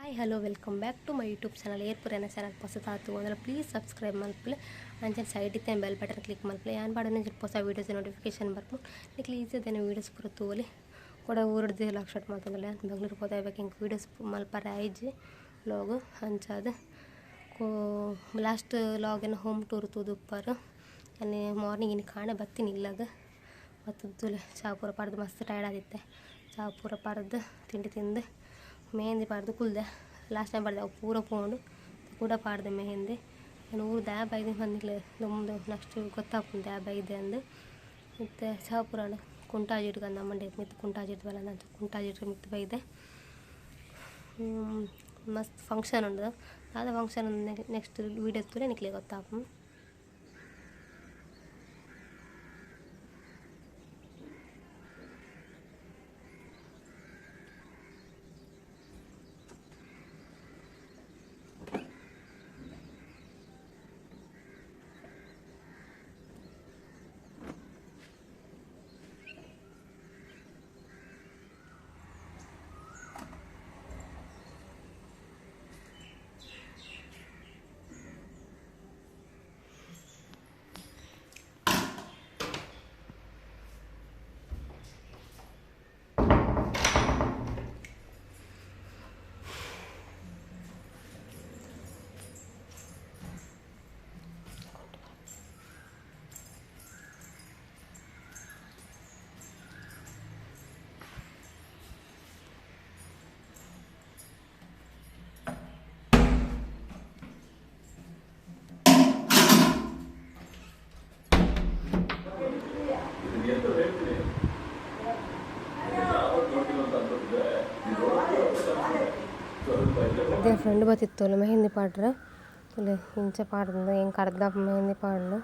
Hi hello welcome back to my YouTube channel ಏರ್ಪುರೇನ channel ಹೊಸತಾತು ಅಂದ್ರೆ please subscribe ಮಲ್ಪಲೆ ಅಂಚನೆ side ಇತ್ತೆ bell button click ಮಲ್ಪಲೆ ಯಾನ್ ಪಾಡೊಂದು ಹೊಸ ವೀಡಿಯೋಸ್ ನೋಟಿಫಿಕೇಶನ್ ಬರ್ಪು ನಿಕ್ಲೆ ಈಸಿ ದೇನ ವೀಡಿಯೋಸ್ ಪೂರ ತೂವೊಲಿ ಕೊಡ ಊರುಡ್ದು ಲಾಗ್ ಸ್ಟಾರ್ಟ್ ಮಲ್ತೊಂದುಲ್ಲೆ ಬೆಂಗಳೂರು ಪೋತೆ ಎಂಕ್ ವೀಡಿಯೋಸ್ ಮಲ್ಪರೆ ಆಯಿಜಿ ಲಾಗ್ ಅಂಚಾದ್ ಲಾಸ್ಟ್ ಲಾಗ್ ಏನ ಹೋಮ್ ಟೂರ್ ತೂದುಪ್ಪರ್ ಯಾನ್ ಮಾರ್ನಿಂಗ್ ಇನಿ ಕಾಣೆ ಬತ್ತೀನಿ ಇಲ್ಲಗ್ ಬತ್ತುದು ಚಾ ಪೂರ ಪರ್ದು ಮಸ್ತ್ ಟೈರ್ಡ್ ಆದಿತ್ತೆ ಚಾ ಪೂರ ಪರ್ದು ತಿಂಡಿ ತಿಂದು ಮೆಹಂದಿ ಪಾಡ್ದು ಕುಲ್ದೆ ಲಾಸ್ಟ್ ಟೈಮ್ ಪಾಡ್ದೆ ಅವು ಪೂರ ಪೋಂಡು ಕೂಡ ಪಾಡ್ದೆ ಮೆಹಂದಿ ನಾನು ಊರು ದ್ಯಾ ಬೈದೆ ಬಂದಿಲ್ಲ ನಮ್ಮದು ನೆಕ್ಸ್ಟ್ ಗೊತ್ತಾಪುಂಡು ದ್ಯಾ ಬೈದೆ ಅಂದು ಮತ್ತು ಚಾ ಪೂರ ಕುಂಟಾಜಿಡ್ಗೆ ನಮ್ಮಂಡೆ ಮಿತ್ತು ಕುಂಟಾಜಿಡ್ ಬಲ್ಲ ನಾನು ಕುಂಟಾಜಿಡ್ಗೆ ಮಿತ್ತು ಬೈದೆ ಮಸ್ತ್ ಫಂಕ್ಷನ್ ಉಂಡು ದಾದ ಫಂಕ್ಷನ್ ನೆಕ್ಸ್ಟ್ ವೀಡಿಯೋ ತೂಲೆ ನಿಕ್ಲೆ ಗೊತ್ತಾಪುಂಡು. ಅದೇ ಫ್ರೆಂಡ್ ಬತ್ತಿತ್ತು ಮೆಹಂದಿ ಪಾಡ್ರೆ ಇಲ್ಲಿ ಇಂಚ ಪಾಡ್ದು ಎಂಕ್ ಅರ್ಧ ಮೆಹಂದಿ ಪಾಡ್ಲು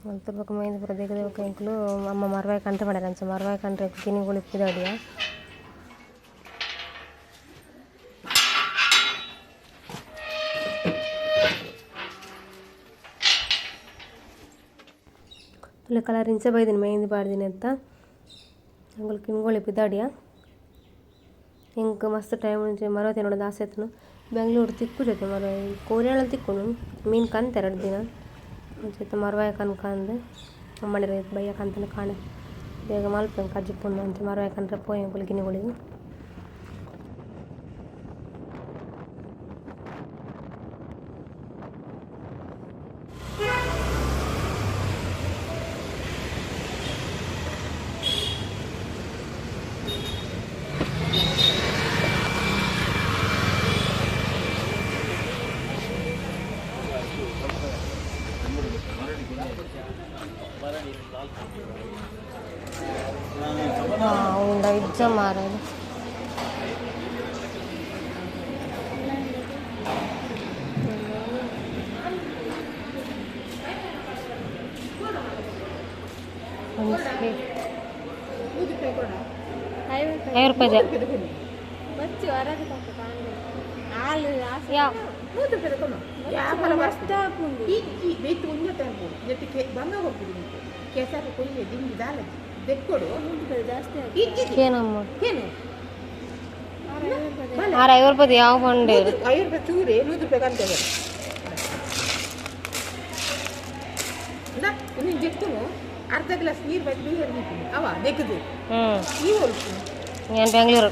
ಮಲ್ತುರ್ಬಕ ಮೆಹಂದಿ ಪೂರ ದೆಕ್ದ್ ಬೊಕ ಎಂಕುಲು ಅಮ್ಮ ಮರ್ವಾಯಿ ಕಂಟ್ರೆ ಪಾಡ್ಯೆರ್ ಅಂಚ ಮರ್ವಾಯಿ ಕಂಟ್ರೆ ಕಿನ್ನಿಗೋಳಿ ಪಿದಡಿಯ. ತುಲೆ ಕಲರ್ ಇಂಚ ಬೈದಿನಿ ಮೆಹಂದಿ ಪಾಡ್ದಿನಿ ಅಂತ ಎಂಕುಲು ಕಿನ್ನಿಗೋಳಿ ಪಿದಡಿಯ. ಎಂಕ್ ಮಸ್ತ್ ಟೈಮ್ ಒಂಜಿ ಮರವ ತಿನ್ನೋಡು ಆಸೆ ಇತ್ತುಂಡು ಬೆಂಗಳೂರು ತಿಕ್ಕುಜತೆ ಮರವಾಯಿ ಕೋರಿಯಾಳ ತಿಕ್ಕುಂಡು ಮೀನು ಕಂತೆ ರಡ್ಡ್ ದಿನ ಅಂಚ ಮರವಾಯಿ ಕನ್ಕಂದ್ ಅಮ್ಮಣ್ಣೆರ್ ಬಯ್ಯ ಕಂತುಂಡ ಕಾಣೆ ಬೇಗ ಮಲ್ಪೆ ಕಜ್ಜಿ ಪುಂಡು ಅಂಚ ಮರವಾಯಿ ಕಂಡ್ರೆ ಪೋಯೆ ಎಂಕುಲು ಕಿನ್ನಿಗೋಳಿಗ್. ಉಂಡ ಇಜ್ಜ ಮಾರಾಯ ಐವತ್ತು ರೂಪಾಯಿ ಐವತ್ತು ರೂಪಾಯಿ ಯಾವ ಬಂಡೆ 50 ರೂಪಾಯಿ ಚೂರಿ 100 ರೂಪಾಯಿ ಕಂತೆ ಇನ್ನು ಜೆಕ್ಕುನು ಅರ್ಧ ಗ್ಲಾಸ್ ನೀರು ಬಜ್ಜಿ ಬೀರ್ ಅವ ದೆಕ್ಕದು ಈ ನಾನು ಬೆಂಗಳೂರು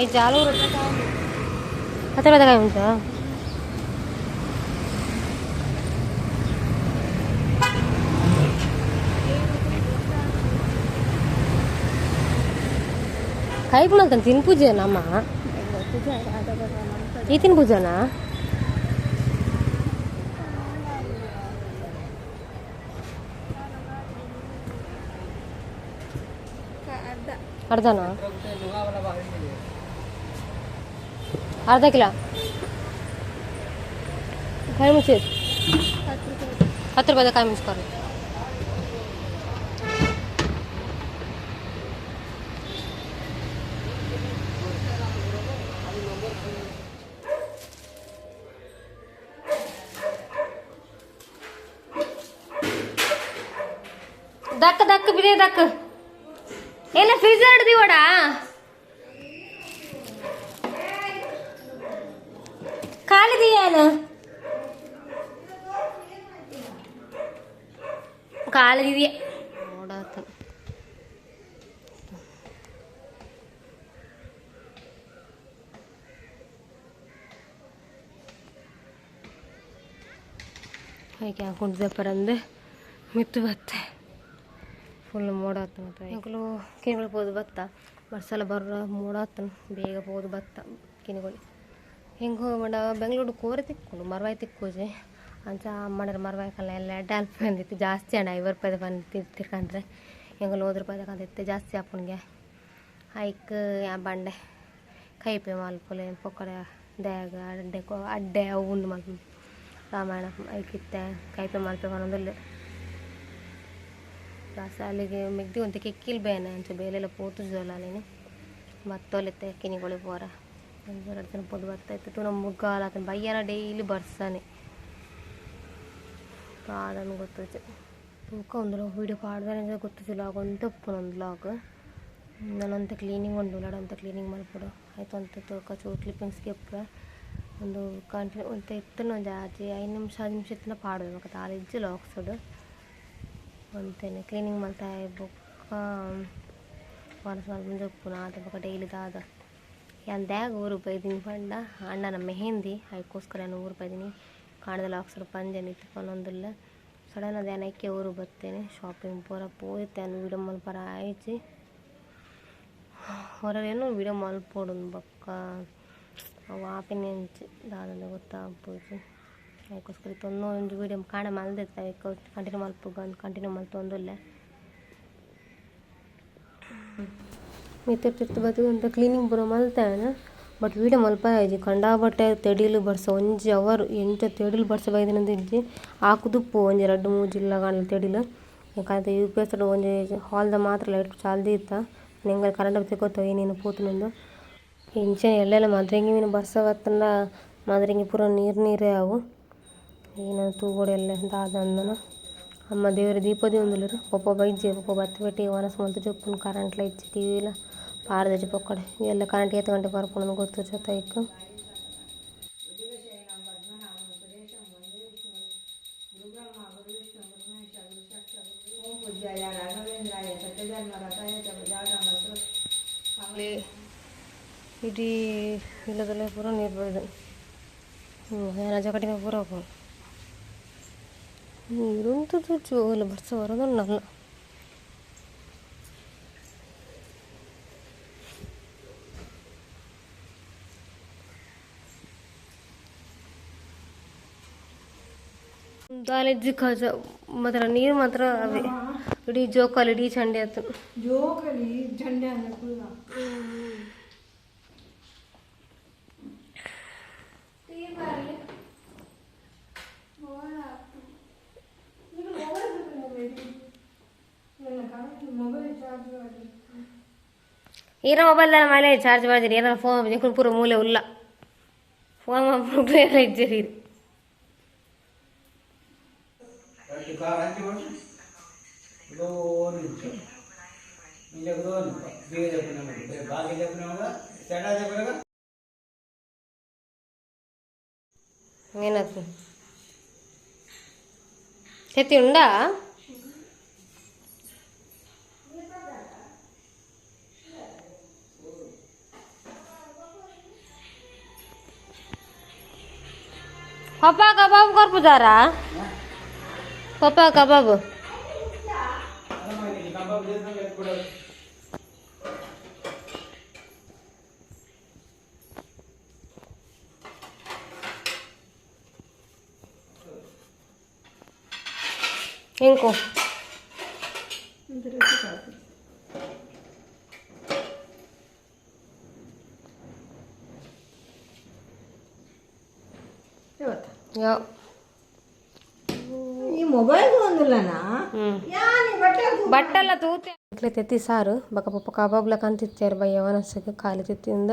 ಈ ಜಾಲೂರು ಹತ್ತು ರೂಪಾಯಿ ಉಂಟಾ. ಕೈಪು ಮಲ್ತಂತ ತಿನ್ ಪೂಜೆ ನಮ್ಮ ಈ ತಿನ್ ಪೂಜೆನಾ. ಅರ್ಧನಾ ಅರ್ಧ ಕಿಲೋ ಕಾಯಿ ಮುಂಚೆ 10 ರೂಪಾಯಿದ ಕಾಯಿ ಮುಂಚೆ ಕೊಡಿ. ದಕ್ಕ ದಕ್ಕ ಬಿದೆ ದಕ್ಕ ಏನ ಫ್ರೀಜರ್ ಹಿಡ್ದಿವಡ. ಏನು ಕಾಲದಿದೆಯಾ ನೋಡಾತ. ಐಕೆ ಹಾಕೊಂಡು ಪರಂದೆ ಮಿತ್ತು ಬತ್ತೆ ಫುಲ್ ಮೋಡ ಆತನ. ಎಂಕುಲು ಕಿನಿಗಳು ಪೋದು ಬತ್ತ ಬರ್ಸಲ ಬರ್ರ ಮೋಡ ಆತನ ಬೇಗ ಪೋದು ಬತ್ತ ಕಿನಿಗಳು ಹೆಂಗೆ ಮಂಡ ಬೆಂಗಳೂರು ಕೋರೆ ತಿಕ್ಕೊಂಡು ಮರವಾಯಿ ತಿಕ್ಕೋಜೆ ಅಂಚ ಅಮ್ಮನರ ಮರವಾಯಿ ಕಲ್ಲ ಎಲ್ಲ ಎಡ್ಡೆ ಅಲ್ಪ ಬಂದಿತ್ತು ಜಾಸ್ತಿ ಅಣ್ಣ 50 ರೂಪಾಯಿದ ಬಂದು ತಿರ್ಕಂಡ್ರೆ ಎಂಕುಲು 1 ರೂಪಾಯಿದ ಕಂದಿತ್ತು ಜಾಸ್ತಿ ಆಪುನ್ಗೆ ಐಕ್ ಬಂಡೆ ಕೈಪೆ ಮಲ್ಪೊಲೆ ಪೊಕ್ಕಡೆ ದ್ಯಾಗ ಅಡ್ಡೆ ಅಡ್ಡೆ ಅವು ಉಂಡು ಮಲ್ಪ ರಾಮಾಯಣ ಐಕಿತ್ತೆ ಕೈಪೆ ಮಲ್ಪೆ ಪನೊಂದುಲ್ಲೆ ಜಾಸ್ತಿ ಅಲ್ಲಿಗೆ ಮೆಗ್ದಿ ಒಂತೆ ಕೆಕ್ಕಿಲ್ ಬೇನೆ ಅಂಚ ಬೇಲೆಲ್ಲ ಪೋತುಜಲ್ಲ ಅಲ್ಲಿನ ಬತ್ತೊಲೆತ್ತೆ ಕಿನಿಗೊಳಿ ಪೋರ ಒಂದು ಎರಡು ದಿನ ಪೋದು ಬತ್ತೈತೆ ತು ನಮ್ಮ ಮುಗ್ಗಾಲ ಆತನ ಬಯ್ಯನ ಡೈಲಿ ಬರ್ಸಾನೆ ಅದನ್ನು ಗೊತ್ತುಜಿ ತೂಕ ಒಂದು ವೀಡಿಯೋ ಪಾಡ್ದಾನೆ ಗೊತ್ತುಜಿಲ್ಲ ಆಗೊಂತ ಉಪ್ಪುನ ಒಂದು ಲಾಗ್ ನಾನಂತ ಕ್ಲೀನಿಂಗ್ ಉಂಡು ಲಡಂತ ಕ್ಲೀನಿಂಗ್ ಮಲ್ಪೊಡು ಆಯ್ತು ಅಂತ ತೂಕ ಚೂರು ಕ್ಲಿಪ್ಪಿಂಗ್ಸ್ಗೆ ಉಪ್ಪು ಒಂದು ಕಂಟಿನ್ಯೂ ಒಂತೆ ಇತ್ತನ ಒಂಜಿ ಆಜಿ 5 ನಿಮಿಷ 5 ನಿಮಿಷ ಇತ್ತಿನ ಪಾಡುವೆ ಬೊಕ ದಾಲ ಇಜ್ಜಿ ಲಾಕ್ಸ್ಡ್ ಒಂತೆನೆ ಕ್ಲೀನಿಂಗ್ ಮಲ್ತಾಯ ಬೊಕ್ಕ ವನಸ್ ಮಲ್ಪುನ ಜಪ್ಪುನ ಆತ ಬೊಕ ಡೈಲಿ ದಾದ ಯಾನ್ ದ್ಯಾಗ ಊರು ಬೈದಿನಿ ಪಂಡ ಅಣ್ಣನ ಮೆಹಂದಿ ಐಕೋಸ್ಕರ ಯಾನ್ ಊರು ಬೈದಿನಿ ಕಾಣದ ಲಾಕ್ಸ್ಡ್ ಪಂಜೆನ್ ಇತ್ತು ಪನೊಂದುಲ್ಲ ಸಡನ್ ಅದು ಯಾನ್ ಐಕೆ ಊರು ಬತ್ತೇನೆ ಶಾಪಿಂಗ್ ಪೂರ ಪೋಯಿತ್ತೆ ಯಾನ್ ವೀಡಿಯೋ ಮಲ್ಪರ ಆಯ್ಜಿ ಹೊರರೇನು ವೀಡಿಯೋ ಮಲ್ಪೊಡು ಬೊಕ್ಕ ಅವು ಆಪಿನ ದಾದಂದ ಗೊತ್ತಾಪುಜಿ ಅದಕ್ಕೋಸ್ಕರ ಇತ್ತೊಂದು ಒಂಜಿ ವೀಡಿಯೋ ಕಾಣ ಮಲ್ದಿತ್ತೆ ಐಕ್ ಕಂಟಿನ್ಯೂ ಮಲ್ಪುಗ ಕಂಟಿನ್ಯೂ ಮಲ್ತೊಂದುಲ್ಲೆ ಮಿತ್ತ ತಿರ್ತು ಬತ್ತಿ ಒಂತೆ ಕ್ಲೀನಿಂಗ್ ಪೂರ ಮಲ್ತಾನ ಬಟ್ ವೀಡಿಯೋ ಮಲ್ಪ ಆಯ್ಜಿ ಕಂಡಾಬಟ್ಟೆ ತೆಡಿಲು ಬರ್ಸ ಒಂಜಿ ಅವರ್ ಎಂಚ ತೆಡಿಲು ಬರ್ಸ ಬೈದಿನಂದ್ ಇಜ್ಜಿ ಆಕುದುಪ್ಪು ಒಂಜಿ ರಡ್ಡ್ ಮೂಜಿ ಇಲ್ಲ ಕಾಣಲ ತೆಡಿಲು ಯಾಕಂದ್ರೆ U P S ಒಂಜಿ ಹಾಲ್ದ ಮಾತ್ರ ಲೈಟ್ ಚಾಲ್ದಿ ಇತ್ತ ಎಂಕಲ್ ಕರೆಂಟ್ ತಿಕ್ಕೊತ್ತ ಏನೇನು ಪೋತುನಂದು ಇಂಚನೆ ಎಲ್ಲೆಲ್ಲ ಮದ್ರೆಂಗಿ ಮೀನು ಬರ್ಸ ಬತ್ತಂಡ ಮದ್ರೆಂಗಿ ಪೂರ ನೀರು ನೀರೇ ಅವು ಏನ ತೂಗೋಡು ಎಲ್ಲ ದಾದ ಅಂದನ ಅಮ್ಮ ದೇವರ ದೀಪದಿ ಉಂದುಲ್ಲೆರ್ ಪೊಪ್ಪ ಬೈಜೆ ಪೊಪ್ಪ ಬತ್ತಿ ಬಟ್ಟಿ ವನಸ್ ಮಲ್ತ್ ಜಪ್ಪುನು ಕರೆಂಟ್ಲ ಇಜ್ಜಿ ಟಿವಿಲ ಪಾಡ್ದೆಜಿ ಪೊಕ್ಕಡೆ ಎಲ್ಲ ಕರೆಂಟ್ ಏತ್ ಗಂಟೆ ಬರ್ಪುಂಡು ಗೊತ್ತುಜಿ ಐಕ್. ಇಡೀ ಇಲ್ಲದಲ್ಲೇ ಪೂರ ನೀರು ಬೈದು ರಜಾ ಕಡಿಮೆ ಪೂರ ನೀರುಂತು ಜೋಲು ಬರ್ಸ ಬರೋದು ದಾಲೆಜ್ಜಿ ಖಜ ಮಾತ್ರ ನೀರು ಮಾತ್ರ ಅವೇ ಇಡೀ ಜೋಕಾಲಿ ಇಡೀ ಚಂಡೆ ಆಯ್ತು ಜೋಕಾಲಿ ಚಂಡೆ ಅಂದ್ರೆ ಈರ ಮೊಬೈಲ್ ಮೇಲೆ ಚಾರ್ಜ್ ಮಾಡಿದ್ರಿ ಏನಾರ ಫೋನ್ ಪೂರ ಮೂಲೆ ಉಲ್ಲ ಫೋನ್ ಮಾಡ್ಬಿಟ್ಟು ಇಜ್ಜರಿ. ಏನಾಯ್ತು ತೆತ್ತಿ ಉಂಡಾ? ಪಪ್ಪ ಕಬಾಬ್ ಕೊರ್ಪುದಾರಾ? ಪಪ್ಪ ಕಬಾಬ್ ಇಂಕು ಈ ಮೊಬೈಲ್ ಒಂದಿಲ್ಲನಾ ಬಟ್ಟೆಲ್ಲ ತೂತೆ ತೆತ್ತಿ ಸಾರು ಬಕ ಪಪ್ಪ ಕಬಾಬ್ಲ ಕಂತಿತ್ತಾರೆ ಬಯ್ಯ ವನಸ್ಸಿಗೆ ಖಾಲಿ ತೆತ್ತಿಂದ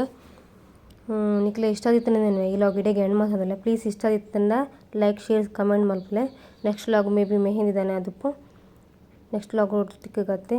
ನಿಕ್ಲೆ ಇಷ್ಟ ಆದಿತ್ತನೆ ಈ ಲಾಗ್ ಇಡೆಗೆ ಎಂಡ್ ಮಾತದಲ್ಲ. ಪ್ಲೀಸ್ ಇಷ್ಟ ಆದಿತ್ತಂಡ like share comment ಮಲ್ಪಲೆ. Next log may be mehndi ದಾನೆ ಅದಪ್ಪು ನೆಕ್ಸ್ಟ್ ಲಾಗ್ ತಿಕ್ಕಗತ್ತೆ.